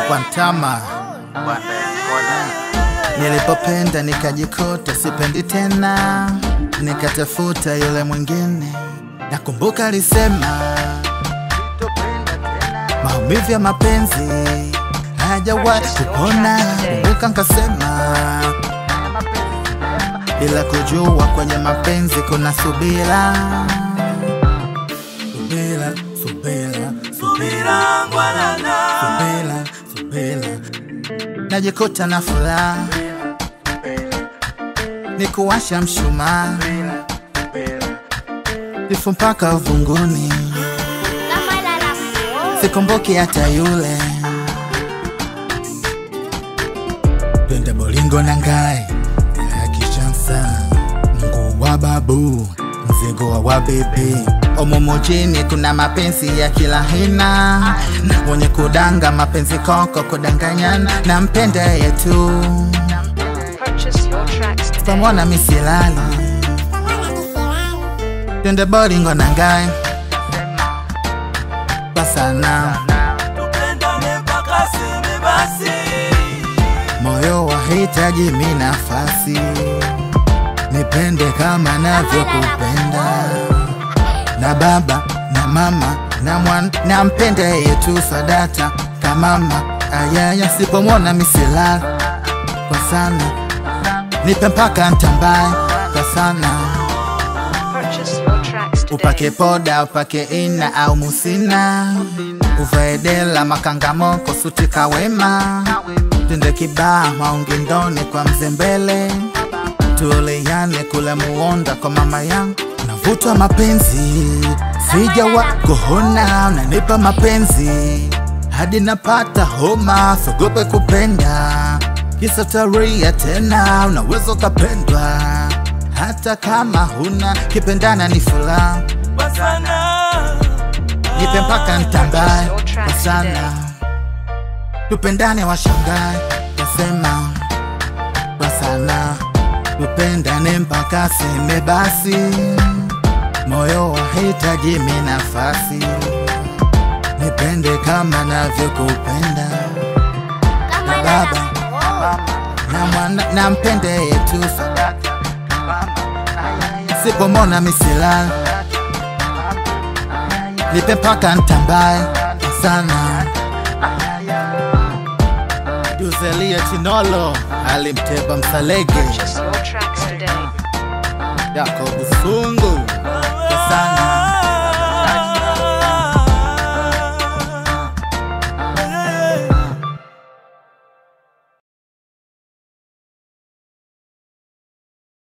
Kwantama nilipopenda nikajikuta sipendi tena, nikatafuta yule mwingine. Nakumbuka alisema maumivu ya mapenzi hayajawahi kupona. Kumbuka nikasema bila kujua kwenye mapenzi kuna subira. Subira, subira, subira, subira, subira. Najikuta na furaha nikuwasha mshumaa ifu mpaka uvunguni, sikumbuki hata yule. Penda bolingo na ngai ya kishansa, Mungu wa babu, mzigo wa wabebe. Omumujini kuna mapenzi ya kila aina, wenye kudanga mapenzi koko kudanganyana. Nampenda yeye tu, sitamwona misilali. Twende bolingo na ngai pasana, tupendane mpaka seme basi. Moyo wahitaji mi nafasi, nipende kama navyokupenda. Na baba na mama na mwana, nampenda yeye tu sadata kamama. Ayaya sipomwona misilali kwa sana, nipe mpaka ntambaye kwa sana. Upake poda, upake ina au musina, uvae dela makangamoko suti kawema. Twende kibaa maungindoni kwa mzembele, tuliane kule muonda kwa mama yangu. Navutwa mapenzi sijawa kuhona, unanipa mapenzi hadi napata homa. Sogope kupenda kisa taria tena, unaweza ukapendwa hata kama huna. Kipendana ni furaha, nipe mpaka ntambaye kwa sana. Tupendane washangae, nasema kwa sana. Tupendane mpaka seme basi, moyo wahitaji mi nafasi, nipende kama navyokupenda. Na baba na mwana, nampende yeye tu sadaka, sipomona misilali, nipe mpaka ntambaye sana. Duzelia Chinolo alimteba Msalege, Jacob Sungu sana.